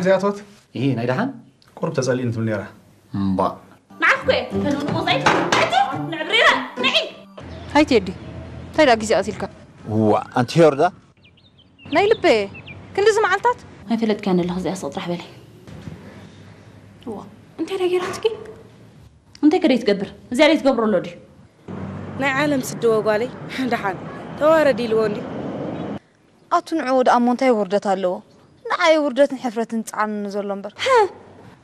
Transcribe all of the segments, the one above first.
እዚኣቶት? ይሄ ናይ ደሓን? ቁሩብ ተጸሊእን ትብል ነይራ። እምባ። ንዓኽ እኮ እየ። ተንውንቑ ዘይት፣ ኣቲ ንዕብሪራ፣ ንዒ። ሃይ ቴዲ፣ እንታይ ደኣ ግዜ ኣትልካ? እዋ፣ ኣንቲ ሄርዳ? ናይ ልበ፣ ክንድዚ መዓልታት? ኣይፈለጥካያን ኣለኻ፣ እዚኣ ስቕ ጥራሕ በሊ። እዋ፣ እንታይ ደኣ ገይራትኪ? እንታይ ከ ደይ ትገብር? እዚኣ ደይ ትገብሮ ኣሎ ድዩ? ናይ ዓለም ስድዎ ጓለይ፣ ደሓን፣ ተዋረድ ኢልዎ እንድዩ። ኣቱ ንዕኡ ደኣ እሞ እንታይ ውርደት ኣለዎ? ንዓይ ውርደትን ሕፍረትን ጻዕርኒ ዘሎ እምበር። ሃ!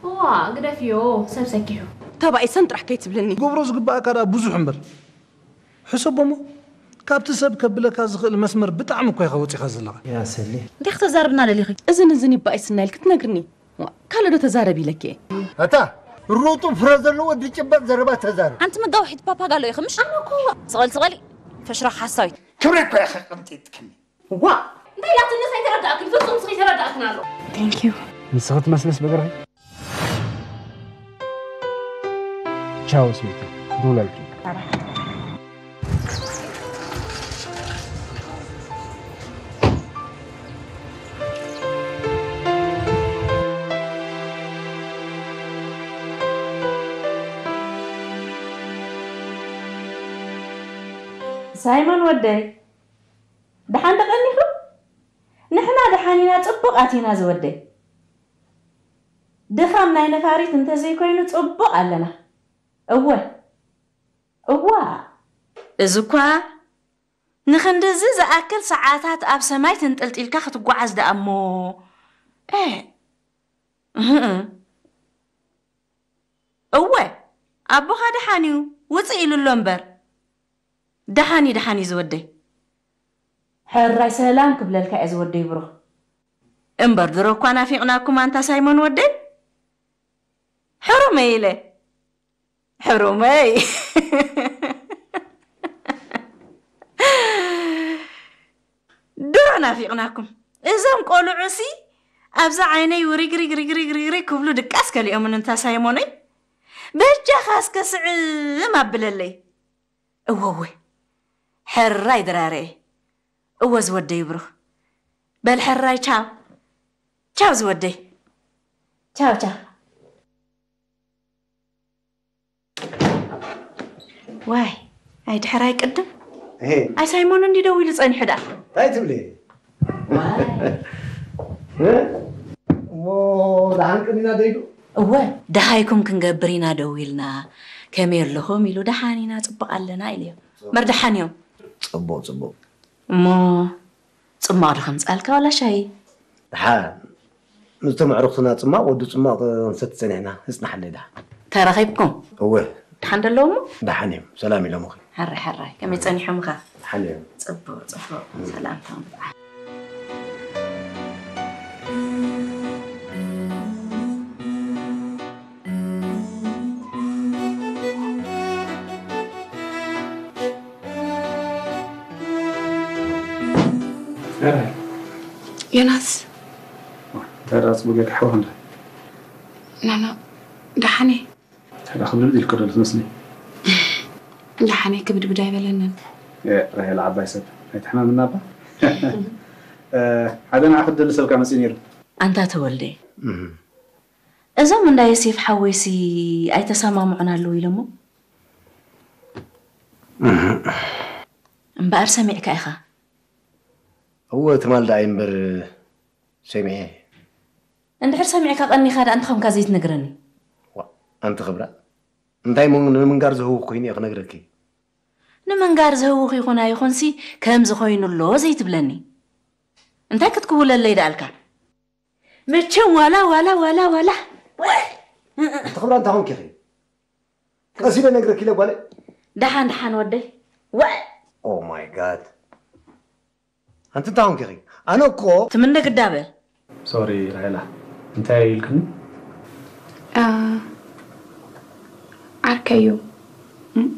እዋ፣ ግደፍዮ፣ ሰብ ሰኪሑ። ተባኢሰን ጥራሕ ከይትብልኒ። ክገብሮ ዝግባኣካ ደኣ ብዙሕ እምበር። ሕሰቦ እሞ፣ ካብቲ ሰብ ከብለካ ዝኽእል መስመር ብጣዕሚ እኮ ኢኻ ወጺኻ ዘለኻ። ያ ሰሌ። እንታይ ክተዛርብና ደሊኺ? እዝን እዝን ይባኢስና ኢልኪ ትነግርኒ? ዋ፣ ካልእ ዶ ተዛረብ ኢለኪ እየ? ኣታ፣ ሩጡ ፍረ ዘለዎ ዝጭበጥ ዘረባ ተዛረብ። ኣንቲ መጋውሒት ፓፓጋሎ ኢኺ ምሽ? ኣነ እኮ ስቐል ስቐል ፈሽራኽ ሓሳዊት። ክብሪ እኮ ኢኺ ቅንጢጥክኒ። ዋ! እንታይ ኢላትንስ ኣይተረዳእክን፣ ፍጹም ስኺ ተረዳእክን ኣሎ። Thank you። ንስኺ ትመስልስ ብግርኺ። ቻው ስዊቲ፣ ዱላይኪ። ሳይሞን ወደይ፣ ደሓን ዶ ቀኒኹም? ንሕና ደሓን ኢና፣ ጽቡቕ ኣቲና ዝወደይ። ድኻም ናይ ነፋሪት እንተዘይኮይኑ ጽቡቕ ኣለና። እወ፣ እዋ፣ እዚ እኳ ንኽንድዚ ዝኣክል ሰዓታት ኣብ ሰማይ ተንጠልጢልካ ክትጓዓዝ ደኣ እሞ፣ እ፣ እህ፣ እወ፣ ኣቦኻ ደሓን እዩ፣ ውጽእ ኢሉ ኣሎ እምበር። ደሓን እዩ፣ ደሓን እዩ ዝወደይ። ሕራይ ሰላም ክብለልካ እየ ዝወደይ ብሩኽ። እምበር ድሮ እኳ ናፊቕናኩም ኣንታ ሳይሞን ወደይ። ሕሩመይ ኢለ። ሕሩመይ። ድሮ ናፊቕናኩም። እዞም ቆልዑሲ ኣብዛ ዓይነይ ውሪግሪግ ሪግሪግ ሪግሪግ ክብሉ ድቃስ ከሊኦምን እንታ ሳይሞነይ። በጃኻ እስከ ስዕም ኣብለለይ። እወ፣ እወ። ሕራይ ድራረየ። እወ ዝወደይ ብሩኽ። በል ሕራይ ቻው። ቻው ዝወደይ። ቻው፣ ቻው። ዋይ፣ ኣይ ድሕራይ ቅድም። እሄ። ኣይ ሳይሞን እንዲ ደዊሉ ጸኒሑ ደኣ። እንታይ ትብሊ? ዋይ። እ? እሞ ደሓን ቅኒና ደይዱ? እወ፣ ደሃይኩም ክንገብር ኢና ደዊልና። ከመይ ኣለኹም ኢሉ፣ ደሓን ኢና፣ ጽቡቕ ኣለና ኢለዮ። እምበር ደሓን እዮም። ጽቡቕ፣ ጽቡቕ። እሞ ጽማቕ ዶ ከምጽኣልካ ዋላ ሻሂ? ደሓን። ምስ ተመዕሩኽትና ጽማቕ፣ ወዲ ጽማቕ ክንሰቲ ጸኒሕና። እጽናሓለይ ደሓን። ተራኺብኩም? እወ። ደሓን ዶ ኣለዉ እሞ? ደሓን እዮም። ሰላም ኢሎምኺ። ሕራይ፣ ሕራይ። ከመይ ጸኒሖምኻ? ደሓን እዮም። ጽቡቕ፣ ጽቡቕ። ሰላምታኦም ብጽሓ። ዮናስ። እንታይ ደኣ ጽቡቕ ጌርካ ሓወይ እንዳ? ናና፣ ደሓን እየ። እንታይ ደኣ ክብድብድ ኢልካ ዶ ትመስሊ? ደሓን እየ፣ ክብድብድ ኣይበለንን። እ፣ ራሄል ዓባይ ሰብ፣ ኣይትሕመምና እባ። እ፣ ሓደ ንዓኺ ዝደሊ ሰብካ መጺኡ ነይሩ። ኣንታ ተወልደ፣ እህ። እዞም እንዳ ዮሴፍ ሓወይሲ ኣይተሰማምዑን ኣለዉ ኢሎሞ? እህ። እምበኣር ሰሚዕካ ኢኻ። እወ፣ ትማል ደኣ እምበር ሰሚዐ። እንድሕር ሰሚዕካ ቀኒኻ ደኣ እንታይ ኾንካ ዘይትነግረኒ? ዋ፣ ኣንቲ ክብራ፣ እንታይ እሞ ንምንጋር ዝህውኽ ኮይኑ እየ ክነግረኪ? ንምንጋር ዝህውኽ ይኹን ኣይኹንሲ፣ ከምዚ ኮይኑ ኣሎ ዘይትብለኒ? እንታይ ክትክውለለይ ደኣልካ? መቸም ዋላ፣ ዋላ፣ ዋላ፣ ዋላ። ኣንቲ ክብራ፣ እንታይ ኾንኪ ኢኺ? ቀስ ኢለ ነግረኪ ኢለ ጓለይ። ደሓን፣ ደሓን ወደይ። ወ- Oh my God። ኣንቲ እንታይ ኾንኪ ኢኺ? ኣነ እኮ ትምነ ግዳ በል። ሶሪ ራሄላ፣ እንታይ ኢልክኒ? አ፣ ዓርከይ እዩ። ም-፣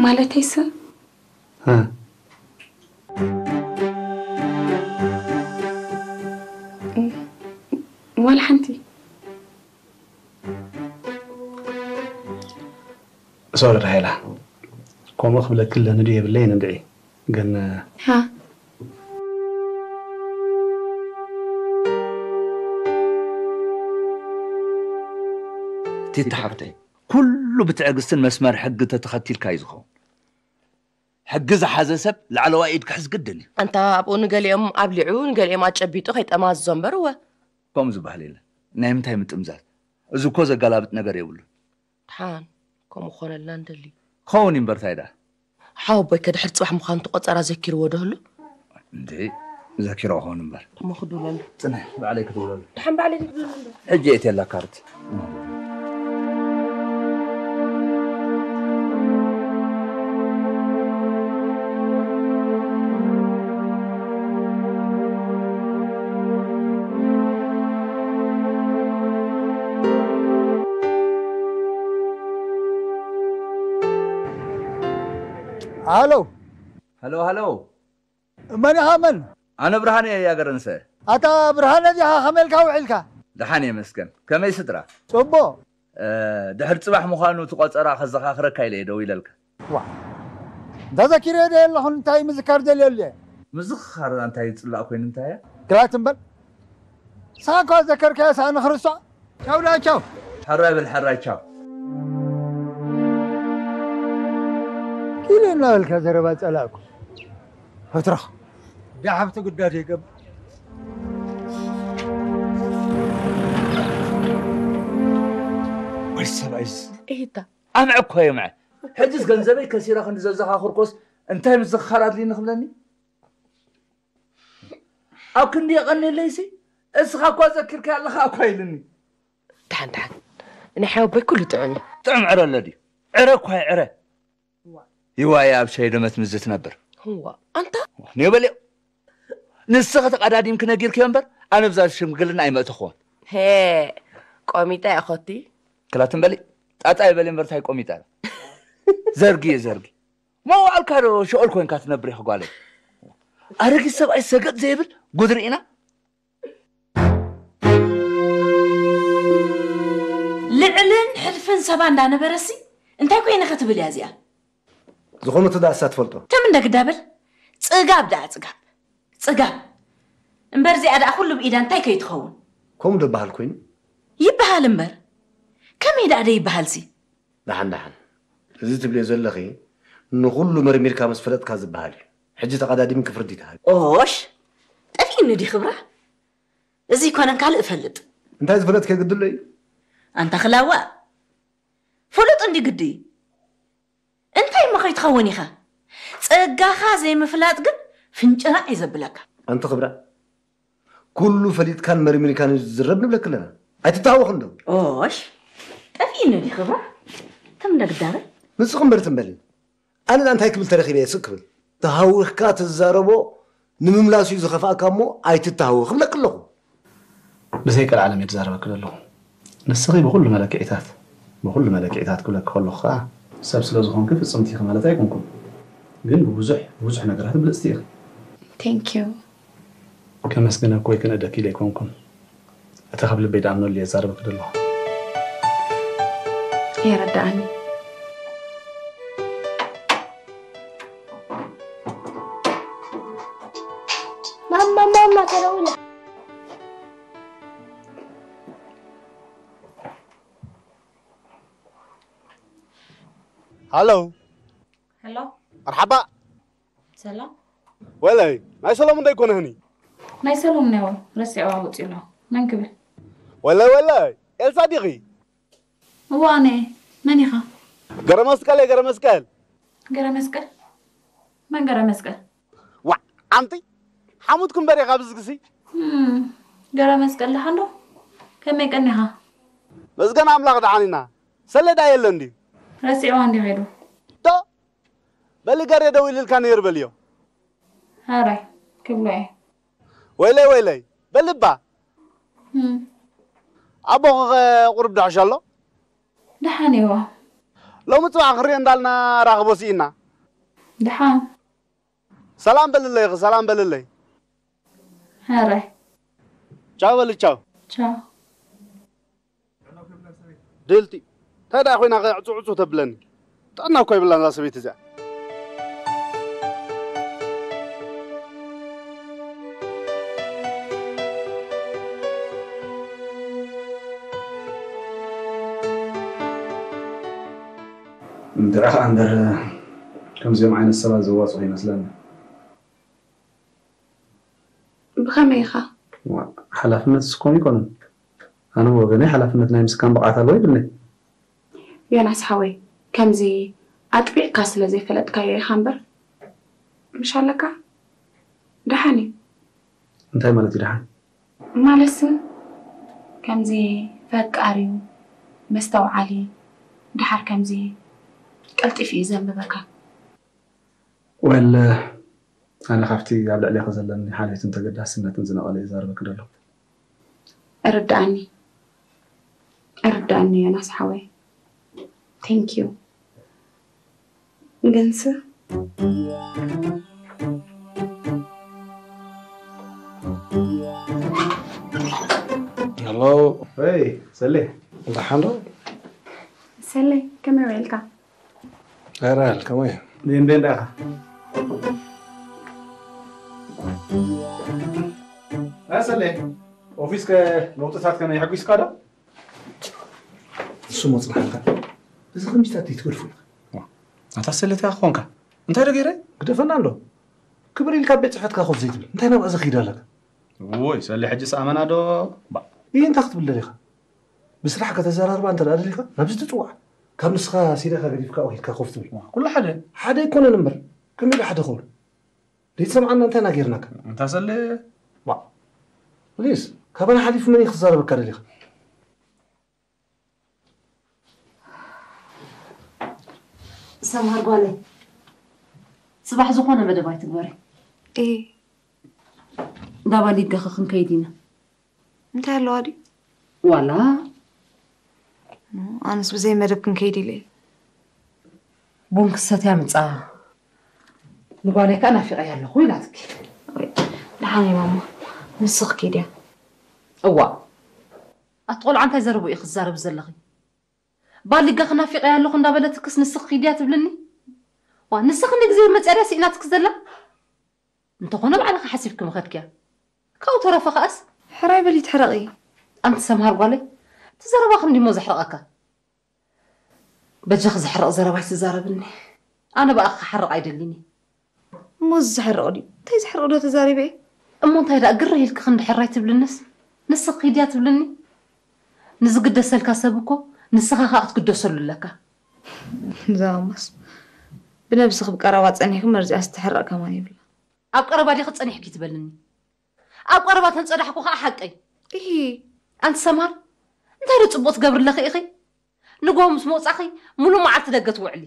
ማለተይስ? እ። ዋላ ሓንቲ። ሶሪ ራሄላ፣ ከምኡ ክብለኪ ኣለኒ ድዩ የብለይን እንድዒ፣ ግን ሃ? ቲታ ሓፍተይ፣ ኩሉ ብትዕግስትን መስመር ሕጊ ተተኸቲልካ እዩ ዝኸውን። ሕጊ ዝሓዘ ሰብ ላዕለዋይ ኢድ ክሕዝ ግድን እዩ። ኣንታ ኣብኡ ንገሊኦም ኣብሊዑ ንገሊኦም ኣጨቢጡ ከይጠማዝዞ እምበር እወ። ከምኡ ዝበሃል የለን። ናይ ምንታይ ምጥምዛዝ? እዚ እኮ ዘገላብጥ ነገር የብሉን። ድሓን ከምኡ ክኾነልና ንደሊ። ክኸውን እዩ እምበር ታይ ደኣ? ሓወቦይ ከድሕር ጽባሕ ምዃኑ እቲ ቆጸራ ዘኪርዎ ዶ ህሉ? እንዴ፣ ዘኪሮ ክኸውን እምበር። እሞ ክድውለሉ። ጽንሕ፣ ባዕለይ ክድውለሉ። ድሓን ባዕለይ ክድውለሉ እምበር። ሕጂ የእትየላ ካርድ። ሃሎ። ሃሎ፣ ሃሎ። መን ኢኻ መን? ኣነ ብርሃነ እየ፣ ያገረንሰ። ኣታ ብርሃነ ዲኻ? ከመይ ኢልካ ውዒልካ? ደሓን እየ መስገን። ከመይ ስድራ? ጽቡቕ። እ፣ ድሕሪ ጽባሕ ምዃኑ እቲ ቆጸራ ከዘኻኽረካ ኢለ እየ ደው ኢለልካ። ዋ፣ እንተዘኪረ ዶ የለኹን፣ እንታይ ምዝካር ደልየሉ እየ? ምዝኽኻር እንታይ ዝጽላእ ኮይኑ እንታይ እያ? ግራት እምበር። ንስኻ እኳ ዘከርካዮ ሳእኒ ክርስቶ። ቻው ደኣ ቻው። ሕራይ በል ሕራይ ቻው። ኪሎ እናበልካ ዘረባ ጸላእኩ። ፈትረኽ። እንዳ ሓፍቲ ግዳድ የገብር። ወይ ሰብኣይስ። እሂታ። ኣምዐ እኮ የምዐ። ሕጅስ ገንዘበይ ከሲረ ክንዲ ዘዘኻኽርኮስ እንታይ ምዝኽኻር ኣድልይኒ ክብለኒ? ኣብ ክንዲ የቐንየለይሲ፣ እስኻ እኳ ዘኪርካያ ኣለኻ እኳ ኢልኒ። ደሓን፣ ደሓን። ናይ ሓወቦይ ኩሉ ጥዑም እዩ። ጥዑም ዕረ ኣሎ ድዩ? ዕረ እኳ እዩ ዕረ። ይዋየ ኣብ ሸይዶ መትምዝ ትነብር። እዋ፣ ኣንታ? ንዮ በልዮ። ንስኺ ተቐዳዲምኪ ነጊርክዮ እምበር፣ ኣነ ብዛ ሽምግልና ኣይመእተኽዎን። ሄ፣ ቆሚጣ እያ ኾቲ። ክላትን በሊ፣ ጣጣ ይበሊ እምበር ታይ ቆሚጣ እያ? ዘርጊ እየ ዘርጊ። መዋዕልካ ዶ ሸኦል ኮይንካ ትነብር ኢኻ ጓለይ? ኣረጊት ሰብኣይ ሰገጥ ዘይብል ጉድ ርኢና። ልዕልን ሕልፍን ሰባ እንዳነበረሲ እንታይ ኮይነ ክትብል እያ እዚኣ? ዝኾነ እቲ ደኣ እሳ ትፈልጦ። ተም እንደ ግዳብል ጽጋብ ደኣ ጽጋብ። ጽጋብ። እምበር እዚኣ ደኣ ኩሉ ብኢዳ እንታይ ከይትኸውን? ከምኡ ዶ በሃል ኮይኑ? ይበሃል እምበር። ከመይ ደኣ ደይበሃልሲ? ደሓን ደሓን። እዚ ትብልዮ ዘለኺ ንኹሉ መርሚርካ ምስ ፈለጥካ ዝበሃል እዩ። ሕጂ ተቐዳዲምኪ ፍርዲ ትሃቢ። ኦሽ! ጠፊእኒ ድዩ ክብራ? እዚ ይኮነን ካልእ እፈልጥ። እንታይ ዝፈለጥኪ ግድሎ እዩ? ኣንታ ክላዋ! ፍሉጥ እንዲ ግዲ እዩ። እንታይ እሞ ከይትኸውን ኢኻ? ጸጋኻ ዘይምፍላጥ ግን ፍንጭራዕ እዩ ዘብለካ። ኣንቲ ክብራ፣ ኩሉ ፈሊጥካን መርሚርካን እዩ ዝዝረብ ንብለኪ ኣለና። ኣይትተሃወኽን ዶ? ኦሽ! ጠፊእኒ ድዩ ክብራ? ከም እንዳ ግዳበ? ንስኺ እምበር ትም በሊ። ኣነ እንታይ ክብል ተረኺበ እየ ስቕ ክብል? ተሃዊኽካ ትዛረቦ ንምምላስ እዩ ዝኸፍኣካ እሞ ኣይትተሃወኽ እብለኪ ኣለኹ። ብዘይ ቀልዓለም እየ ዝዛረበኪ ዘለኹ። ንስኺ ብኹሉ መለክዒታት፣ ብኹሉ መለክዒታት ክብለኪ ከለኹ ኸኣ ሰብ ስለ ዝኾንኪ ፍጽምቲ ኢኺ ማለት ኣይኮንኩን። ግን ብብዙሕ፣ ብብዙሕ ነገራት ብልጽቲ ኢኺ። Thank you። ከመስግነኪ ወይ ክንእደኪ ኢለ ኣይኮንኩን። እቲ ካብ ልበይ ዝኣምነሉ እየ ዝዛረበኪ ዘለኹ። የረድኣኒ። ማማ፣ ማማ፣ ተደውላ። ሃሎ። ሄሎ። መርሓባ። ሰላም። ወለይ፣ ናይ ሰሎሙን ዶ ኣይኮነህኒ? ናይ ሰሎሙን ያው ረሲዐዋ ወፂኡ ኣሎ። መን ክብል? ወለይ፣ ወለይ፣ ኤልሳ ዲኺ? እዋ፣ ኣነ። መን ኢኻ? ገረመስቀል እየ፣ ገረመስቀል። ገረመስቀል? መን ገረመስቀል? ዋዕ፣ ኣንቲ ሓሙት ክንበር ኢኻ ብዝግሲ? እም፣ ገረመስቀል ደሓን ዶ? ከመይ ቀኒኻ? መስገን ኣምላኽ ደሓን ኢና። ሰሌዳ የለን ድዩ? ረሲዕዋ እንዲ ኸይዱ። ዶ? በሊ ገሬ ደው ኢልልካ ነይሩ በልዮ። ሃራይ፣ ክብሎ እየ። ወይለይ፣ ወይለይ፣ በሊ እባ። እም። ኣቦኺ ኸ ቁሩብ ድሕሽ ኣሎ? ደሓን እየዋ። ሎሚ ጽባሕ ክንሪኦ እንዳልና ራኽቦ ስኢና። ደሓን። ሰላም በልለይ፣ ሰላም በልለይ። ሃራይ። ቻው በሊ፣ ቻው። ቻው። ድልቲ፣ እንታይ ደኣ ኮይና ዕጹ ዕጹ ተብለኒ? ጥዕና እኮ ይብላን እዛ ሰበይቲ እዚኣ። እንድዒ ኸኣ እምበር፣ ከምዚኦም ዓይነት ሰባት ዘዋጽኡ ይመስለኒ። ብኸመይ ኢኻ? ሓላፍነት ስኮም ይኮኑን። ኣነ ብወገነይ ሓላፍነት ናይ ምስካም ብቕዓት ኣለዎ ይብልኒ። ዮናስ ሓወይ፣ ከምዚ ኣጥቢቕካ ስለ ዘይፈለጥካዮ ኢኻ እምበር፣ ምሽ ኣለካ? ደሓን እዩ። እንታይ ማለት እዩ ደሓን? ማለትሲ፣ ከምዚ ፈቃሪ፣ መስተውዓሊ፣ ደሓር ከምዚ ቀልጢፉ እዩ ዘንብበካ። ወል ኣነ ካብቲ ኣብ ልዕሌኺ ዘለኒ ሓልዮትን ተገዳስነትን ዝነቐለ እየ ዛረበኪ ዘለኹ። እርዳእኒ እርዳእኒ ዮናስ ሓወይ። Thank you። ግንስ ሄሎ ወይ ሰሌ ደሓን ዶ? ሰሌ ከመይ ውዒልካ? ራል ከመይ? ቤን ቤን ዳኻ ሰሌ ኦፊስ ለውጥታት ከመይ የሐጒስካ ዶ? እሱ መፅናሕካ እዚ ከምዚታት ይትገድፉ ኢኻ። ኣታ ሰሌ እንታይ ክኾንካ? እንታይ ዶ ገይረ? ግደፈና ኣሎ። ክብር ኢልካ ቤት ፅሕፈትካ ኮፍ ዘይትብል እንታይ ናብኣ ዘኽይድ ኣለካ? ወይ ሰሌ ሕጂ ሰኣመና ዶ? ይህ እንታይ ክትብል ደሊኻ? ብስራሕ ከተዘራርባ እንተ ደኣ ደሊኻ ናብዚ ትፅዋዕ። ካብ ንስኻ ሲደኻ ገዲፍካ ኺድካ ኮፍ ትብል። ኩሉ ሓደ። ሓደ ኣይኮነን እምበር ከመይ ዶ ሓደ ኸውን? ዘይትሰምዓና እንታይ ኢና ጌርናካ? እንታ ሰሌ። ዋ ፕሊስ ካባና ሓሊፉ መን እዩ ክዛረበካ ደሊኻ? ሰምሃር ጓለይ፣ ጽባሕ ዝኾነ መደብ ኣይትግበሪ። እይ እንዳ ባሊጋኺ ክንከይድ ኢና። እንታይ ኣለዋ ድዩ? ዋላ ኣነስ ብዘይ መደብ ክንከይድ ኢለ እየ። ቡን ክሰትያ ምጻ። ንጓለይ ከኣ ናፊቐያ ኣለኹ ኢላትኪ። ደሓን እየ ማማ፣ ንስኺ ኪድያ። እዋ ኣቲ ቆልዓ እንታይ ዘረቡ ኢኺ ትዛረቢ ዘለኺ? ባሊጋኺ ናፊቐያ ኣለኹ እንዳበለትክስ ንስኺ ኪድያ ትብልኒ? ዋ ንስኺ ንግዜ መጽያ ድያ ስኢናትኪ ዘላ? እንተኾነ ባዕልኺ ሓሲብኪ ምኸድክያ። ካብኡ ተረፈ ከኣስ ሕራይ በሊ ትሕረቒ። ኣንቲ ሰምሃር ጓለይ፣ እቲ ዘረባኺ እንዲሞ ዘሕርቐካ። በጃኺ ዘሕርቕ ዘረባ ኣይትዛረብኒ። ኣነ ብኣኺ ክሓርቕ ኣይደልን እየ። እሞ እዚ ዘሕርቕ ድዩ? እንታይ ዘሕርቕ ዶ ተዛሪበ እየ? እሞ እንታይ ደኣ ግርህ ኢልኪ ክንዲ ሕራይ ትብልንስ ንስኺ ኪድያ ትብልኒ? ንዝግደሰልካ ሰብ እኮ ንስኻ ከኣ ክትግደሰሉ ኣለካ። እዛ ማማስ ብነብስኺ ብቀረባ ጸኒሕኪ መርዚኣ ዝተሕረቕ ከማን የብላ። ኣብ ቀረባ ዲኺ ጸኒሕኪ ትበልኒ? ኣብ ቀረባ ተንጸዳሕኩ ከኣ ሓቀይ። እሂ ኣንቲ ሰምሃር እንታይ ዶ ጽቡቕ ትገብሪ ኣለኺ ኢኺ? ንግሆ ምስ መውጻኺ ሙሉእ መዓልቲ ደገ ትውዕሊ።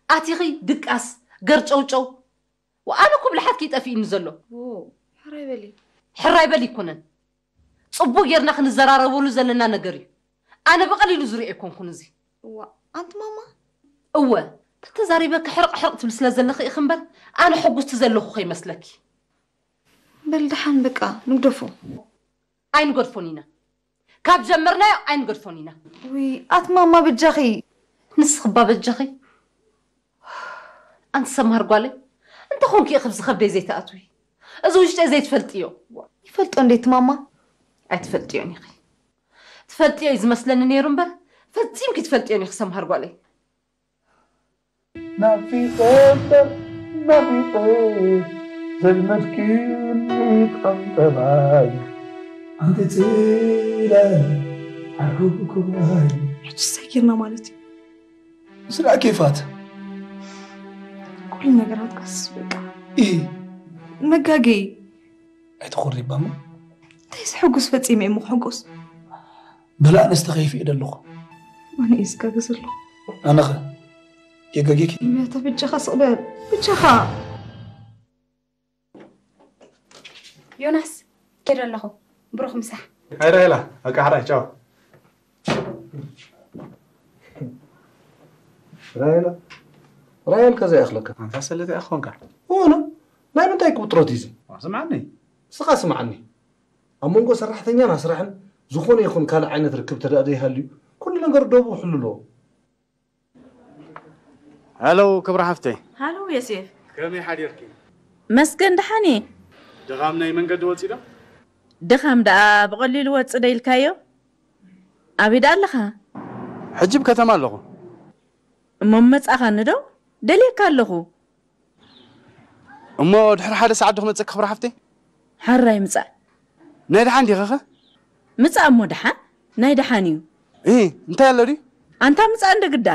ኣቲኺ ድቃስ፣ ገርጨውጨው። ወኣነ እኮ ብልሓትኪ እዩ ጠፊእኒ ዘሎ። ዎ፣ ሕራይ በሊ። ሕራይ በሊ ኣይኮነን። ጽቡቕ ጌርና ክንዘራረበሉ ዘለና ነገር እዩ። ኣነ ብቐሊሉ ዝሪኦ ኣይኮንኩን እዚ። እዋ፣ ኣንቲ ማማ። እወ፣ ተተዛሪበኪ ሕርቕ ሕርቕ ትብሊ ስለ ዘለኺ ኢኺ እምበር ኣነ ሕጉስቲ ዘለኹ ከይመስለኪ። በል ደሓን በቃ ንግደፎ። ኣይንገድፎን ኢና። ካብ ጀመርናዮ ኣይንገድፎን ኢና። ውይ ኣቲ ማማ በጃኺ። ንስኺ እባ በጃኺ። ኣንቲ ሰምሃር ጓለይ እንተ ኾንኪ ኢኺ ኣብዚ ከብደይ ዘይትኣትዊ። እዚ ውሽጠይ ዘይትፈልጥዮ። ይፈልጦ እንዴ እቲ ማማ? ኣይትፈልጥዮን ኢኺ። ትፈልጥዮ እዩ ዝመስለኒ ነይሩ እምበር ፈጺምኪ ትፈልጥዮን ኢኺ ሰምሃር ጓለይ። ናፊቐ እምበር ናፊቐ ዘልመድክኒ ጠምጠማይ ኣንቲ ጽላል ዓርኩ ብኩባይ። ሕጂ እንታይ ጌርና ማለት እዩ? ስለ ኬፋት ኩሉ ነገራት ቀስ በቃ ኢ መጋገይ ኣይትኾሪ ባሞ እንታይ ሕጉስ ፈጺመ እሞ ሕጉስ በላ ኣነስ ተኸይፊ እየ ደለኹ ኣነ እዩ ዝጋገ ዘሎ ኣነኸ የጋጌኪ መታ ብቻኻ ስቕበል ብቻኻ ዮናስ፣ ከይደ ኣለኹ። ብሩኽ ምሳሕ። ሃይ ራሄላ፣ በቃ ሕራይ ቻው። ራሄላ ራሄል ከዛ ይኣኽለካ። ኣንታ ሰለተ ኣኾንካ። ሆኖ ናይ ምንታይ ክውጥረት እዩ እዚ? ስምዓኒ። ስኻ ስምዓኒ። ኣብ መንጎ ሰራሕተኛን ኣስራሕን ዝኾነ ይኹን ካልእ ዓይነት ርክብ ተዳእ ዘይሃልዩ ኩሉ ነገር ደቡ ሕሉ ኣለዎ። ሃሎ ክብሪ ሓፍተይ። ሃሎ የሴፍ። ከመይ ሓዲርኪ? መስገን ደሓን እየ። ድኻም ናይ መንገዲ ወጺ ዶ? ድኻም ደኣ ብቐሊሉ ወጽእ ዶ ኢልካዮ? ኣበይ ደኣ ኣለኻ? ሕጂ ኣብ ከተማ ኣለኹ። እሞ ምመጻእኻኒ ዶ? ደልየካ ኣለኹ። እሞ ድሕሪ ሓደ ሰዓት ዶ ክመጸኪ ክብሪ ሓፍተይ? ሓራይ ምጻእ። ናይ ደሓን ዲኺኸ? ምጻእ እሞ ደሓን? ናይ ደሓን እዩ። እ፣ እንታይ ኣሎ ድዩ? ኣንታ ምጻእ እንደ ግዳ።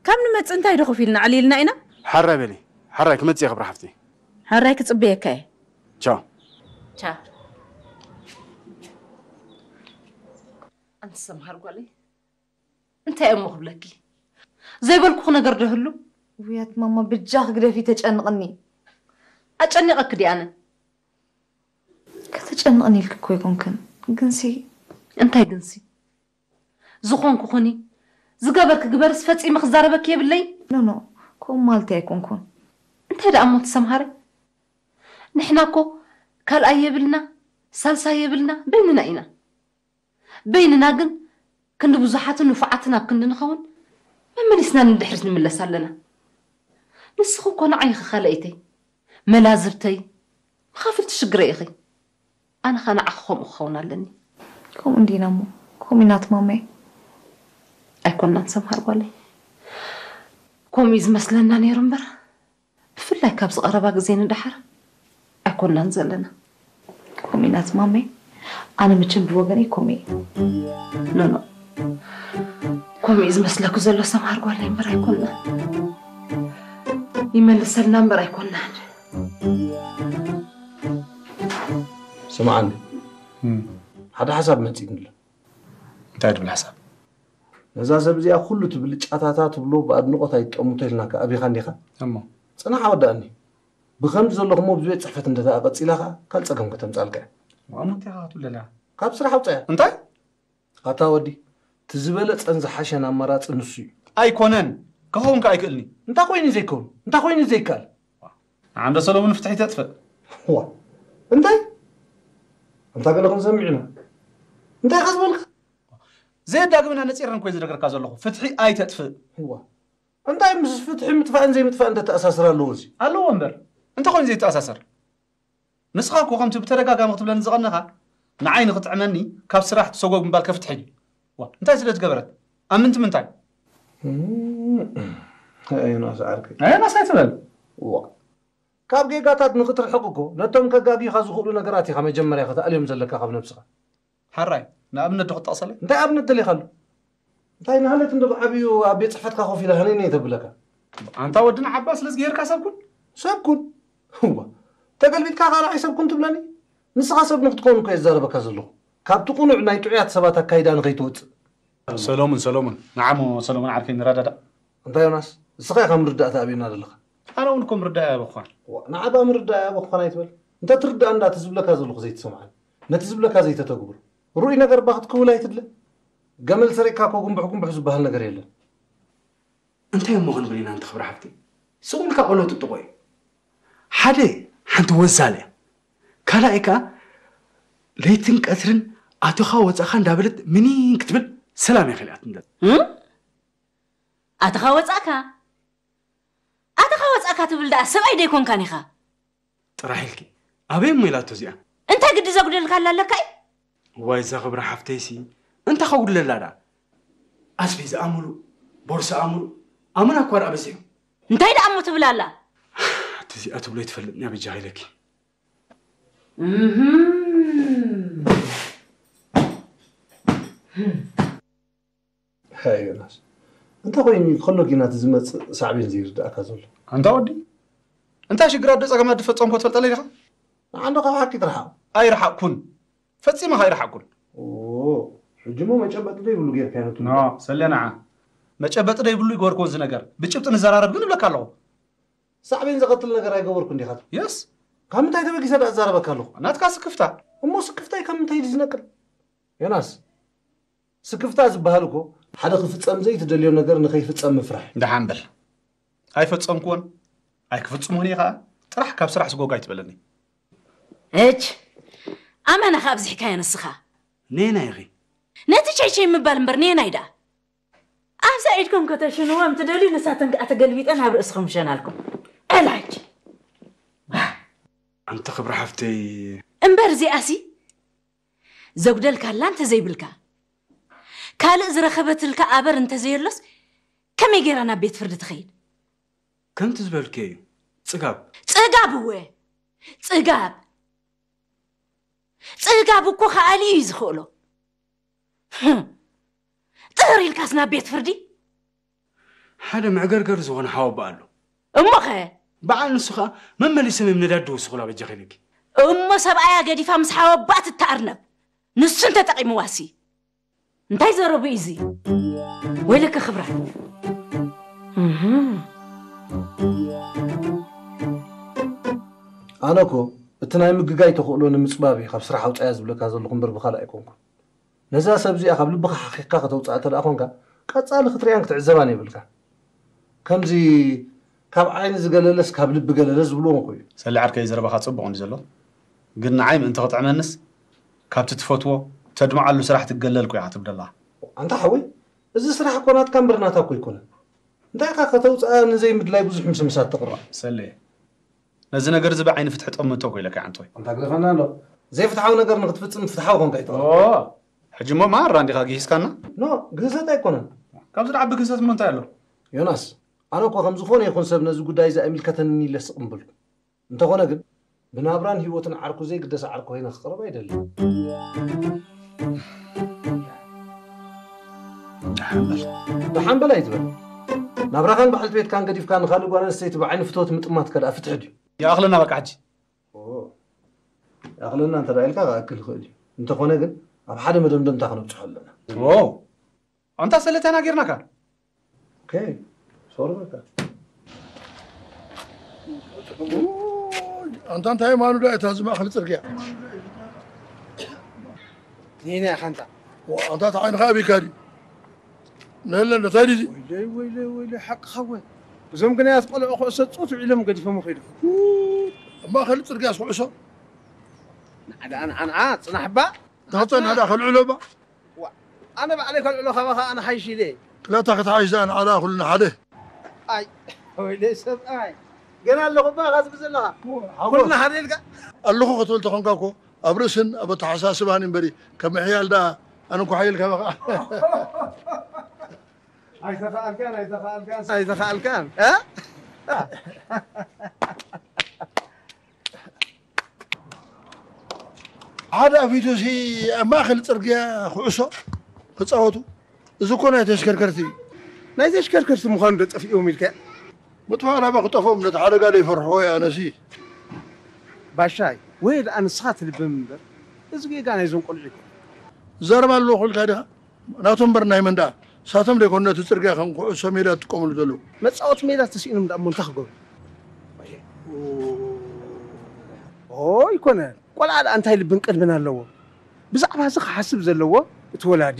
ካብ ንመጽእ እንታይ ዶ ከፊልና ኣዕሊልና ኢና? ሓራይ በሊ። ሓራይ ክመጽእ እየ ክብሪ ሓፍተይ። ሓራይ ክጽበየካ እየ። ቻው። ቻው። ኣንቲ ሰምሃር ጓለይ፣ እንታይ እሞ ክብለኪ? ዘይበልኩኺ ነገር ዶ ህሉ? ውያት ማማ፣ ብጃኺ ግደፊ፣ ተጨንቕኒ። ኣጨኒቐኪ ድየ ኣነ? ከተጨንቕኒ ኢልኪ እኮ ኣይኮንክን፣ ግንሲ። እንታይ ግንሲ? ዝኾንኩ ኩኒ፣ ዝገበርኪ ግበርስ ፈጺመ ክዛረበኪ የብለይ። ኖ፣ ኖ፣ ከምኡ ማለተይ ኣይኮንኩን። እንታይ ደኣ እሞ ትሰምሃሪ? ንሕና እኮ ካልኣይ የብልና፣ ሳልሳይ የብልና፣ በይንና ኢና። በይንና ግን ክንዲ ብዙሓትን ንፉዓትን ኣብ ክንዲ ንኸውን፣ መመሊስና ንድሕሪት ንምለስ ኣለና። ንስኺ እኮ ንዓይ ኢኺ ካልኣይተይ፣ መላዝብተይ፣ መኻፍልቲ ሽግረይ ኢኺ። ኣነ ኸኣ ንዓኺ ከምኡ ክኸውን ኣለኒ። ከምኡ እንዲና እሞ፣ ከምኡ ኢና ትማመይ። ኣይኮናን ሰምሃር ጓለይ። ከምኡ እዩ ዝመስለና ነይሩ እምበር፣ ብፍላይ ካብዚ ቀረባ ግዜ ንደሓር ኣይኮናን ዘለና። ከምኡ ኢና ዝማመይ። ኣነ መቸም ብወገነይ ከምኡ እየ። ኖ፣ ኖ። ከምኡ እዩ ዝመስለኩ ዘሎ ሰምሃር ጓለይ እምበር ኣይኮናን። ይመልሰልና እምበር ኣይኮናን። ስምዓኒ። እም። ሓደ ሓሳብ መጺእኒ ኣሎ። እንታይ ትብል ሓሳብ? ነዛ ሰብ እዚኣ ኩሉ ትብል ጫታታ ትብሎ ብኣድንቖት ኣይትጠምቶ ኢልናካ ኣቢኻ እንዲኻ? እሞ? ጽናሕ ኣወዳእኒ። ብኸምዚ ዘለኹሞ ብቤት ጽሕፈት እንተ ደኣ ቀጺላ ኸኣ ካልእ ጸገም ከተምጻልካ እያ። ዋእ፣ እሞ እንታይ ኢኻ ክትብል ዘለኻ? ካብ ስራሕ ኣውጽኣያ። እንታይ? ኣታ ወዲ፣ እቲ ዝበለጸን ዝሓሸን ኣማራጺ ንሱ እዩ። ኣይኮነን። ክኸውን ከኣ ኣይክእልን እዩ። እንታይ ኮይኑ ዘይከውን? እንታይ ኮይኑ ዘይከኣል? ንዓንዶ ሰሎሙን ፍትሒ ተጥፍእ። ዋ፣ እንታይ? ኣንታ ገለ ክንሰምዕ ኢና። እንታይ ኢኻ ዝበልካ? ዘየዳግምና ነጺረን እኮ እየ ዝነግረካ ዘለኹ። ፍትሒ ኣይተጥፍእ። እዋ። እንታይ ምስ ፍትሒ ምጥፋእን ዘይምጥፋእን ተተኣሳስር ኣለዎ እዚ? ኣለዎ እምበር። እንተኾይኑ ዘይተኣሳሰር። ንስኻ እኮ ከምቲ ብተደጋጋሚ ክትብለኒ ዝቐነኻ፣ ንዓይ ንኽጥዕመኒ ካብ ስራሕ ትሰጎግ ምባል ከፍትሕ እዩ። ዋ፣ እንታይ ስለ ዝገበረት? ኣብ ምንቲ ምንታይ? እም፣ ኣይ ዮናስ ዓርከይ። ኣይ ዮናስ ኣይትበል። ዋ። ካብ ጌጋታት ንኽትርሕቕ እኮ፣ ነቶም ከጋግዩኻ ዝኽእሉ ነገራት ኢኻ መጀመርያ ከተኣልዮም ዘለካ ካብ ነብስኻ። ሓራይ፣ ንኣብነት ዶ ክትጠቕሰለይ? እንታይ ኣብነት ደሊኻሉ? እንታይ ንሃለት እንዶ ብዓብዩ ኣብ ቤት ጽሕፈትካ ኮፍ ኢላ ሃነይነይ ተብለካ? ኣንታ ወዲ ንዓባ ስለዚ ገይርካ ሰብ ኩን? ሰብ ኩን? እዋ፣ ተገልቢጥካ ካልኣይ ሰብ ኩን ትብለኒ? ንስኻ ሰብ ንኽትከውን እኮ እየ ዝዛረበካ ዘለኹ። ካብቲ ቅኑዕ ናይ ጥዑያት ሰባት ኣካይዳ ንኸይትወጽእ። ሰሎሙን፣ ሰሎሙን፣ ንዓሞ ሰሎሙን ዓርከይ ንረዳዳእ። እንታይ ዮናስ፣ ንስኻ ኢኻ ምርዳእ ተኣብዩና ዘለኻ። ኣነ እውን እኮ ምርዳእ ኣይኣበኳን። ዋ፣ ንዓባ ምርዳእ ኣይኣበኳን ኣይትበል። እንተ ትርዳእ እንዳ እቲ ዝብለካ ዘለኹ ዘይትሰምዓኒ፣ ነቲ ዝብለካ ዘይተተግብሮ። ርኡይ ነገር እባ ክትክውል ኣይትድለ። ገመል ሰሪቕካ እኮ ጉንቡሕ ጉንቡሕ ዝበሃል ነገር የለን። እንታይ እሞ ክንብል ኢና ኣንቲ ክብሪ ሓፍተይ? ስቕ ኢልካ ቆሎ ጥጥቖ እዩ። ሓደ ሓንቲ ወዛል እያ። ካልኣይ ከኣ ለይትን ቀትርን ኣቶኻ ወጻኻ እንዳበለት ምኒን ክትብል ሰላም እያ ከሊኣትኒ ዘላ። እም? ኣተኻ ወጻእካ? ኣተኻ ወጻእካ ትብል ደኣ ሰብኣይ ደይኮንካን ኢኻ። ጥራሕ ኢልኪ። ኣበይ እሞ ኢላቶ እዚኣ? እንታይ ግዲ ዘጉደልካ ኣላ ኣለካ እዩ? ዋይ እዛ ክብሪ ሓፍተይሲ። እንታይ ከጉድለላ ደኣ? ኣስቤዛኣ ሙሉእ፣ ቦርስኣ ሙሉእ፣ ኣሙና እኳ ደኣ በዚሑ። እንታይ ደኣ እሞ ትብል ኣላ? ኣቲ እዚኣ ትብሎ ኣይትፈልጥን እያ በጃኺ ኢለኪ። እህም። ሃይ ዮናስ፣ እንታይ ኮይኑ ከሎ ጊና እቲ ዝመጽእ ሳዕቤን ዘይርድኣካ ዘሎ? ኣንታ ወዲ፣ እንታይ ሽግር ኣዶ ጸገም ኣዶ ፈጸምኮ ትፈልጠለይ ዲኻ? ንዓንዶ ካብ ሓቂ ትርሓቕ። ኣይረሓቕኩን። ፈጺመ ከኣ ኣይረሓቕኩን። ኦ፣ ሕጂ እሞ መጨበጢ ዘይብሉ ጌርካዮ ነቲ ኖ፣ ጉዳይ። ሰሌ ንዓ። መጨበጢ ዘይብሉ ይገበርኩዎ እዚ ነገር። ብጭብጢ ንዘራረብ ግን እብለካ ኣለኹ። ሳዕቤን ዘቐትል ነገር ኣይገበርኩን ዲኻ ትብል? የስ። ካብ ምንታይ ተበጊሰ ደኣ እዛረበካ ኣለኹ? ናትካ ስክፍታ። እሞ ስክፍታይ ካብ ምንታይ ድዩ ዝነቅል? ዮናስ፣ ስክፍታ ዝበሃል እኮ ሓደ ክፍጸም ዘይትደልዮ ነገር ንኸይፍጸም ምፍራሕ። ደሓን በል። ኣይፈጸምኩዎን፣ ኣይክፍጽሞን እየ ኸኣ። ጥራሕ ካብ ስራሕ ስጎግ ኣይትበለኒ። እች፣ ኣመና ከ ኣብዚሕካዮ ንስኻ። ነየናይ ኢኺ? ነቲ ቸይቸይ ምባል እምበር ነየናይ ደኣ? ኣብዛ ኢድኩም ከተሽንዎም ትደልዩ፣ ንሳተን ከኣ ተገልቢጠን ኣብ ርእስኹም ይሸናልኩም። ዕላጅ። ኣንቲ ክብሪ ሓፍተይ። እምበር እዚኣሲ ዘጉደልካላ እንተዘይብልካ፣ ካልእ ዝረኸበትልካ ኣበር እንተዘየሎስ፣ ከመይ ገይራ ናብ ቤት ፍርዲ ትኸይድ? ከምቲ ዝበልክዮ እዩ። ጽጋብ ጽጋብ እወ ጽጋብ ጽጋብ እኮ ከኣሊ እዩ ዝኽእሎ። ህም። ጥር ኢልካስ ናብ ቤት ፍርዲ? ሓደ መዕገርገር ዝኾነ ሓወባ ኣሎ። እሞኸ? በዓል ንሱ ኸኣ መመሊሶም እዮም ነዳዲ ዝውስኹላ በጃኺ ኢለኪ። እሞ ሰብኣያ ገዲፋ ምስ ሓወባ ትተኣርነብ። ንሱ እንተጠቒምዋሲ? እንታይ ዘረቡ እዩ እዚ? ወይለከ ክብራት። እህ። ኣነ እኮ እቲ ናይ ምግጋይ ተኽእሎ ንምፅባብ እየ ካብ ስራሕ ኣውፃያ ዝብለካ ዘለኹ እምበር ብኻልእ ኣይኮንኩን። ነዛ ሰብ እዚኣ ካብ ልብኻ ሓኺኽካ ከተውፅኣ እንተ ደኣ ኾንካ ቀፃሊ ክትሪኣን ክትዕዘባን የብልካ። ከምዚ ካብ ዓይኒ ዝገለለስ ካብ ልቢ ገለለ ዝብልዎ እኮ እዩ። ሰሊ ዓርከይ ዘረባኻ ፅቡቕ እንዲ ዘሎ ግን ንዓይ ምእንቲ ክጥዕመንስ ካብቲ ትፈትዎ ተድምዓሉ ስራሕ ትገለል እኮ ኢኻ ትብል ዘለኻ። ኣንታ ሓወይ እዚ ስራሕ እኮ ናትካ እምበር ናታ እኮ ኣይኮነን። እንታይ ኢኻ ከተውፅኣ ንዘይምድላይ ብዙሕ ምስምሳት ተቕርብ። ሰሌ ነዚ ነገር እዚ ብዓይኒ ፍትሒ ጠምቶ እኮ ኢለካ ዓንቶይ። ኣንታ ግደፈና ኣሎ። ዘይፍትሓዊ ነገር ንክትፍፅም ፍትሓዊ ኮንካ ይትኽእል። ኦ ሕጂ እሞ ማራ እንዲኻ ግሂስካና። ኖ ግህሰት ኣይኮነን። ካብዚ ንዓቢ ግህሰት እሞ እንታይ ኣሎ? ዮናስ ኣነ እኮ ከም ዝኾነ ይኹን ሰብ ነዚ ጉዳይ እዚ ኣይምልከተንን ኢለ ስቕ ምበልኩ። እንተኾነ ግን ብናብራን ህይወትን ዓርኩ ዘይግደስ ዓርኩ ኮይነ ክቕርብ ኣይደልን። ደሓን በል ደሓን በል ኣይትበል። ናብራኻን በዓልቲ ቤትካን ገዲፍካ ንኻልእ ጓል ኣንስተይቲ ብዓይኒ ፍትወት ምጥማት ከደኣ ፍትሒ ድዩ? ይኣኽለና በቃ ሕጂ። ይኣኽለና እንተ ኢልካ ክኣክል ይኽእል እዩ። እንተኾነ ግን ኣብ ሓደ መደምደምታ ክነብፅሖ ኣለና። ኣንታ ሰለ ተናጊርናካ። ኦኬ ሶሪ በቃ። ኣንታ እንታይ ማኑ ዳ እታ ዝማእኸል ፅርግያ ኔና ኢኻ ኣንታ ኣንታ ተዓይንኻ ኣቢካ ድዩ ነለ እንታይ ድዚ ወይለይ ወይለይ ወይለይ ሓቅኻ ወ እዞም ግናያት ቆልዑ ኩዕሶ ፁት ውዒሎም ገዲፎም ከይዱ ማእኸል ፅርግያ ስኩዕሶ ንዓዳ ንዓንዓ ፅናሕባ ተኸፀና ዳ ከልዕሎ ባ ኣነ ባዕለይ ከልዕሎ ካባኻ ኣነ ሓይሽ ኢለ ክላታ ክትሓይሽ ደኣ ንዓዳ ኩልና ሓደ ኣይ ወይለይ ሰብኣይ ገና ኣለኹ ባ ኢኻ ትብል ዘለኻ ኩልና ሓደ ኢልካ ኣለኹ ክትብል ተኾንካ እኮ ኣብ ርእስን ኣብ ኣተሓሳስባን እምበሪ ከም ምሕያል ደኣ ኣነ እኮ ሓየል ካባኻ ኣይተኸኣልካን ኣይተኸኣልካን ኣይተኸኣልካን እ ሓደ ኣፊቱሲ ኣብ ማእኸል ፅርግያ ኩዕሶ ክፃወቱ እዚ እኮ ናይ ተሽከርከርቲ እዩ። ናይ ተሽከርከርቲ ምዃኑ ዶ ጠፊኦም ኢልካ? ምጥፋእ ናባ ክጠፍኦም ነቲ ሓደጋ ዶ ይፈርሕዎ እየ ኣነሲ። ባሻይ ወይ ደኣ ንስኻ ትልበም እምበር እዚ ጌጋ ናይዞም ቆልዑ ይኮን። ዘረባ ኣለዎ ክብልካ ዲኻ? ናቶም እምበር ናይ መን ደኣ? ንሳቶም ዶ ይኮኑ ነቲ ፅርግያ ከም ኩዕሶ ሜዳ ዝጥቀምሉ ዘለዉ? መፃወቲ ሜዳ ተስኢኖም ደኣ እሞ እንታይ ክገብሩ? ኦ ይኮነ ቆልዓ ደኣ እንታይ ልብን ቀልብን ኣለዎ? ብዛዕባ እዚ ክሓስብ ዘለዎ እቲ ወላዲ፣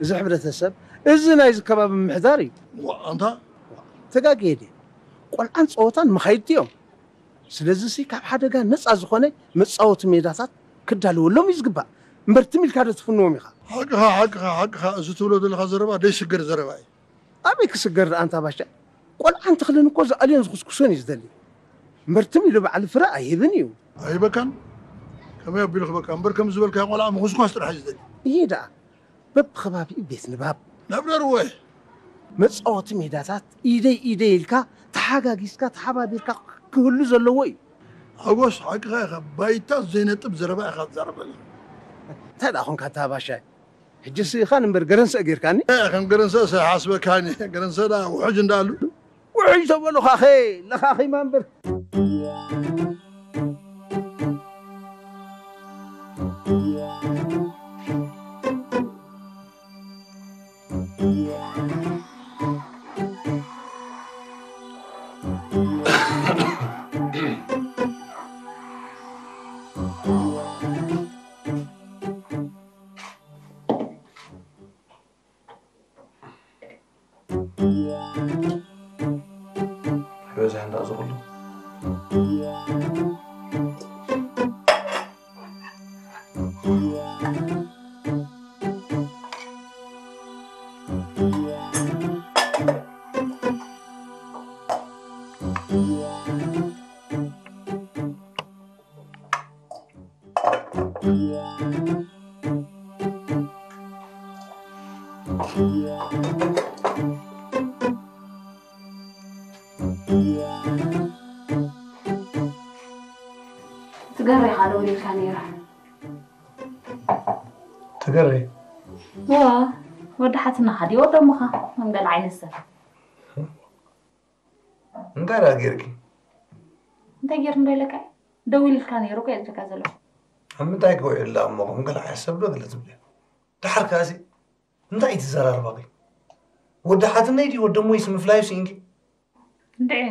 እዚ ሕብረተሰብ፣ እዚ ናይዚ ከባቢ ምምሕዳር እዩ። ዋእ ኣንታ ተጋግየ ድየ? ቆልዓን ጸወታን መኻይድቲ እዮም። ስለዚሲ ካብ ሓደጋ ነጻ ዝኾነ መጻወቲ ሜዳታት ክዳለወሎም እዩ ዝግባእ እምበር ትም ኢልካ ዶ ትፍንዎም ኢኻ? ሓቅኻ ሓቅኻ ሓቅኻ እዚ ትብሎ ዘለኻ ዘረባ ደይስገር ዘረባ እዩ። ኣበይ ክስገር ደኣ ኣንታ ባሻ? ቆልዓን ተኽልን እኮ ዝኣልዮን ዝኹስኩሶን እዩ ዝደሊ። እምበር ትም ኢሉ ባዕሉ ፍረ ኣይህብን እዩ። ኣይህበካን? ከመይ ኣቢሉ ክህበካ? እምበር ከም ዝበልካዮ ቆልዓ ምኹስኳስ ጥራሕ እዩ ዝደሊ። እየ ደኣ በብኸባቢኡ ቤት ንባብ፣ ናብ ደርወ መጻወቲ ሜዳታት ኢደይ ኢደይ ኢልካ ተሓጋጊዝካ ተሓባቢርካ ክህሉ ዘለዎ እዩ። ሓጎስ ሓቅኻ ኢኻ። ባይታ ዘይነጥብ ዘረባ ኢኻ ትዛረበኒ። እንታይ ደኣ ኾንካ ኣንታ ባሻይ? ሕጂ ስኢኻን እምበር ገረንሰእ ጌርካኒ። ከም ገረንሰእስ ኣይሓስበካን እየ። ገረንሰእ ደኣ ውሕጅ እንዳኣሉ። ውሕጅ ተበሉኻኸ ለኻኺማ እምበር። በዚሕ እንዳ ዝኹሉ ደውሊልካ ነይራ። ትገሪ ዋ ወዲ ሓትና ሓዲ ወዲ እሞኻ ከም ገለ ዓይነት ሰብ እንታይ ዳ ጌርኪ? እንታይ ጌር እንዶ ኢለካ ደዊልካ ነይሩ እኮ ኢልካ ዘሎ ኣብ ምንታይ ክውዕል ዳ እሞ ከም ገለ ዓይነት ሰብ ዶ ገለ ትብሊ? ድሓር ከኣሲ እንታይ ትዘራርባኺ? ወዲ ሓትነይ ድዩ ወዲ እሞይስ ምፍላዩ ስኢንኪ? እንድዒ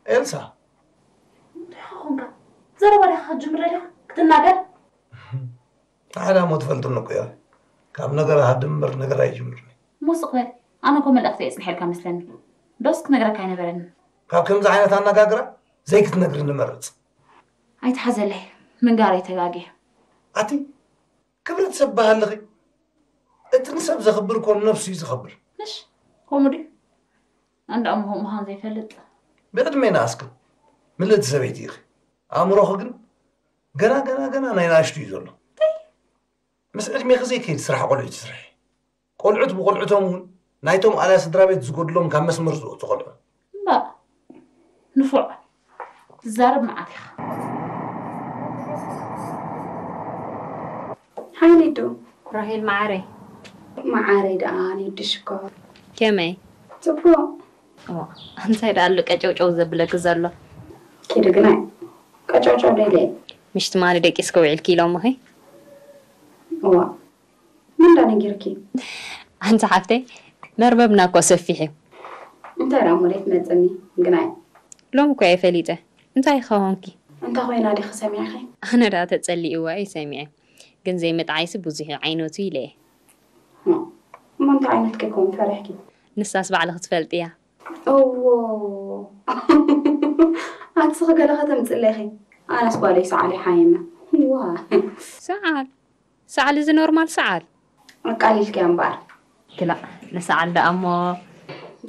ኤልሳ እንታይ ኾንካ ዘረባ ዲኻ ክትጅምር ደሊኻ ክትናገር ንዓዳ እሞ ትፈልጥኒ እኮ ኢኺ። ካብ ነገር ሃድም እምበር ነገር ኣይጅምርን። ሞስቕ በል ኣነ እኮ መልእኽቲ እየ ጽንሐልካ መስለኒ ዶስ ክነግረካ ኣይነበረኒ ካብ ከምዚ ዓይነት ኣነጋግራ ዘይክትነግሪ ንመርጽ። ኣይትሓዘለይ ምንጋር ኣይተጋግየ ኣቲ ክብሪ ትሰብሃለኺ። እቲ ንሰብ ዘኽብር እኮ ንነብሱ እዩ ዘኽብር። ምሽ ከምኡ ድዩ ኣንዳ እሞ ምዃን ዘይፈልጥ ብዕድመ ይንኣስክን ምልእቲ ሰበይቲ ኢኺ። ኣእምሮኺ ግን ገና ገና ገና ናይ ንኣሽቱ እዩ ዘሎ። ምስ ዕድሜኺ ዘይከይድ ስራሕ ቆልዑ ትስርሒ። ቆልዑት ብቆልዑቶም እውን ናይቶም ኣልያ ስድራ ቤት ዝጎድሎም ካብ መስመር ዝወፁ ቆልዑ። እምባእ ንፉዕ ትዛረብ መዓት ኢኻ። ሓይሊ ዶ ራሄል መዓረይ መዓረይ ደኣ ኒዲ ሽኮር ከመይ ጽቡቕ እንታይ ደኣ ኣሎ ቀጨውጨው ዘብለኪ ዘሎ ኪዲ ግናይ ቀጨውጨው ደለ ምሽ ትማሊ ደቂስኪ ውዒልኪ ኢሎምኺ እዋ ምን ዳ ነጊርኪ ኣንቲ ሓፍተይ መርበብና እኮ ሰፊሕ እዩ እንታይ ደኣ እሞ ደይትመጽኒ ግናይ ሎም እኮ እየ ፈሊጠ እንታይ ከሆንኪ እንታይ ኮይና ዲኺ ሰሚዕኺ ኣነ ደኣ ተጸሊእዋ እዩ ሰሚዐ ግን ዘይምጥዓይሲ ብዙሕ እዩ ዓይነቱ ኢለ እየ እሞ እንታይ ዓይነት ከይከውን ፈሪሕኪ ንሳስ ባዕልኺ ትፈልጥያ እዎ ኣትስኺ ገለ ከተምፅለኺ ኣነስ ጓለይ ሰዓል ይሓየና ዋ ሰዓል ሰዓል እዚ ኖርማል ሰዓል ኣቃሊልክያ እምበኣር ክላእ ንሰዓል ደኣ እሞ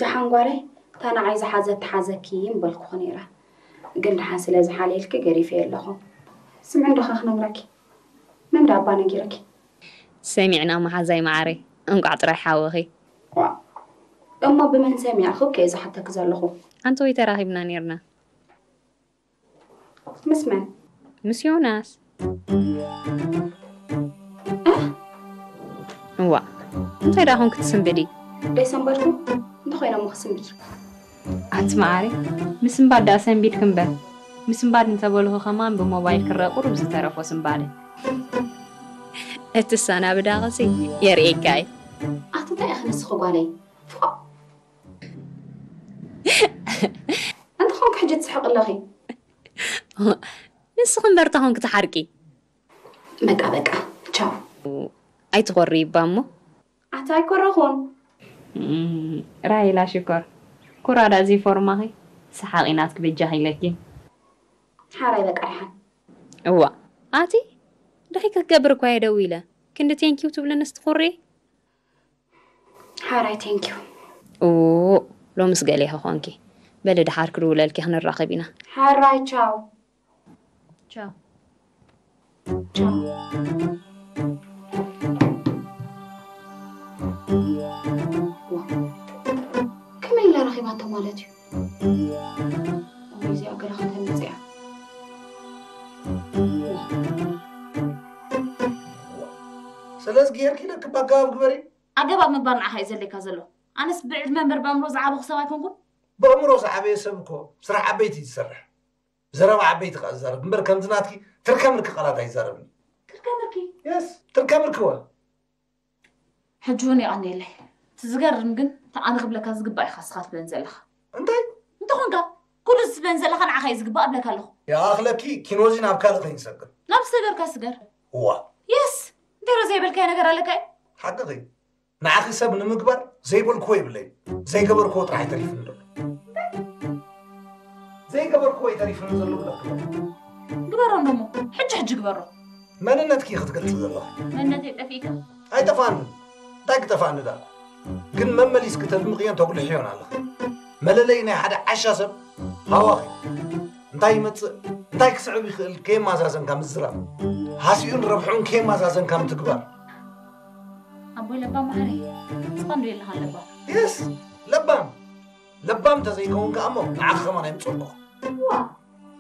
ደሓን ጓለይ እታ ንዓይ ዝሓዘት ትሓዘኪ ምበልኩኺ ነይረ ግን ደሓን ስለ ዝሓለየልኪ ገዲፈዮ ኣለኹ ስምዒ እንዶ ኸ ክነግረኪ መን ዳ ኣባ ነጊርኪ ሰሚዕና መሓዛይ መዓረይ እንቋዕ ጥራይ ሓወኺ ዋ እሞ ብመን ሰሚዕኺ እኮ እየ ዝሓተኪ ዘለኹ ኣንተ ወይ ተራኺብና ኔርና ምስ መን ምስ ዮናስ እዋ እንታይ ደኣ ኾንክ ትስንብዲ ደይሰንበድኩ እንተኾይነ እሞ ክስንብድ ኣንቲ መዓረይ ምስንባድ ደኣ ሰንቢድክ እምበር ምስንባድ እንተበልኹ ከማን ብሞባይል ክረአ ቁሩብ ዝተረፎ ስንባደ እቲ ሳና ብዳቐሲ የርእየካ እዩ ኣቲ እንታይ ኢኺ ንስኺ ጓለይ ፎእ እንተ ኾንክ ሕጂ ትስሕቂ ኣለኺ ንስኺ እምበር ተኾንክ ትሓርቂ በቃ በቃ ቻው ኣይትኾሪ ይባ እሞ ኣታ ኣይኮረኹን ራሄላ ሽኮር ኩራዳ እዚ ፎርማኺ ሰሓቒ ናትኪ በጃኺ ኢለኪ ሓራይ በቃ ደሓን እዋ ኣቲ ድኺ ክትገብር እኳ እየ ደው ኢለ ክንዲ ቴንኪው ትብልንስ ትኹሪ ሓራይ ቴንኪው ኡ ሎምስ ገሌ ኾንኪ በሊ ድሓር ክድውለልኪ ክንራኸብ ኢና ሓራይ ቻው ቻው ቻው ከመይ ኢላ ረኺባቶ ማለት እዩ እዚኣ ገለ ከተምፅያ ስለዚ ጌርኪ ለክብ ኣገባብ ግበሪ ኣገባብ ምግባር ንዓኻ እዩ ዘድልየካ ዘሎ ኣነስ ብዕድመ እምበር ብኣእምሮ ዝዓበኹ ሰብ ኣይኮንኩን ብእምሮ ዝዓበየ ሰብ እኮ ስራሕ ዓበይቲ እዩ ዝሰርሕ ዘረባ ዓበይቲ ከኣ ዝዛረብ እምበር ከምዚ ናትኪ ትርከምርኪ ቃላት ኣይዛረብን ትርከምርኪ የስ ትርከምርኪ ወ ሕጂ እውን የቐንየለይ እቲ ዝገርም ግን እቲ ኣነ ክብለካ ዝግባእ ኢኻ ስኻ ትብለን ዘለኻ እንታይ እንተኾንካ ኩሉ እዚ ትብለን ዘለኻ ንዓኻ እዩ ዝግባእ እብለካ ኣለኹ ይኣኽለኪ ኪኖዚ ናብ ካልእ ከይንሰግር ናብ ዝተገርካ ስገር እዋ የስ እንታይ ዶ ዘይበልካዮ ነገር ኣለካ እዩ ሓቅኺ ንዓኺ ሰብ ንምግባር ዘይበልክዎ የብለይን ዘይገበርክዎ ጥራሕ ተሪፉኒ ዘሎ ዘይገበርክዎ እዩ ተሪፉኒ ዘሎ ብለኪ ግበሮ እንደሞ ሕጂ ሕጂ ግበሮ መንነትኪ ክትገልፂ ዘለኺ መንነተይ ጠፊእካ ኣይጠፋኒ እንታይ ክጠፋኒ ዳ ግን መመሊስኪ ተድምቕዮን ተጉልሕዮን ኣለኺ መለለይ ናይ ሓደ ዓሻ ሰብ ሃዋኺ እንታይ ይመፅእ እንታይ ክስዕብ ይኽእል ከየማዛዘንካ ምዝራብ ሃሲኡን ረብሕኡን ከየማዛዘንካ ምትግባር ኣቦይ ለባም መሓሪ ስኻ እንዶ የለኻ ለባም የስ ለባም ለባም እንተዘይከውን ከኣ እሞ ንዓኺ ከማን ኣይምፅእኩ ዋ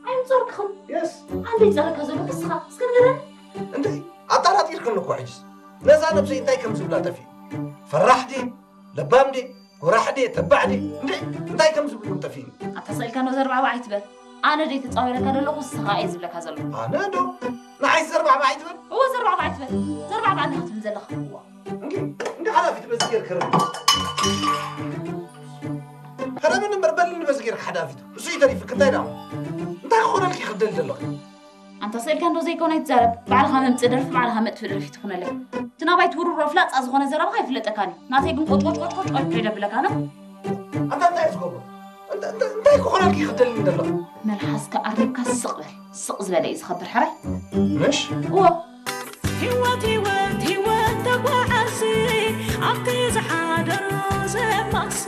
ኣይምጸርክኹም። የስ ኣንደ ይጸረካ ዘሎ ክስኻ እስከ ንገረን። እንደ ኣጣራጢርክን እኮ ሕጅስ ነዛ ነብሰይ እንታይ ከም ዝብላ ጠፊኡ። ፈራሕ ድየ ለባም ድየ ጎራሕ ድየ ተባዕ ድየ እንደ እንታይ ከም ዝብሉ ጠፊኡ። ኣታ ስእልካ ዶ ዘርባዕባዕ ኣይትበል። ኣነ ዶ ተጻዊረካ ዘለኹ ንስኻ እየ ዝብለካ ዘለኹ። ኣነ ዶ ንዓይ ዘርባዕባዕ ኣይትበል። እዎ ዘርባዕባዕ ኣይትበል። ዘርባዕባዕ ኣለኻ ትብል ዘለኻ። እዋ እንዲ እንዲ ሓላፊት በዚ ጌር ክረብ። ከረምን እምበር በልኒ በዚ ጌር ሓዳፊት እሱ ይተሪፍ ክታይ ዳ እንታይ ክኾነልኪ ክደል ዘለኺ። ኣንታ ስእልካ እንዶ ዘይኮነ ይትዛረብ። ባዕልኻ መምጽእ ደርፊ ባዕልኻ መጥፍእ ደርፊ ትኹነለይ። እቲ ናባይ ትውርሮ ፍላጻ ዝኾነ ዘረባኻ ኣይፍለጠካን እዩ። ናተይ ግን ቆጭ ቆጭ ቆጭ ቆጭ ቆጭ ቆጭ ደብለካ ነው። ኣንታ እንታይ ዝገብሮ እንታይ ክኾነልኪ ክደልኒ ዘለኹ። መልሓስካ ኣሪብካ ስቕ በል። ስቕ ዝበለ እዩ ዝኸብር ሕራይ። ምሽ እዎ ህይወት ህይወት ህይወት ተጓዓዚ ኣብቲ ዝሓደሮ ዘማሲ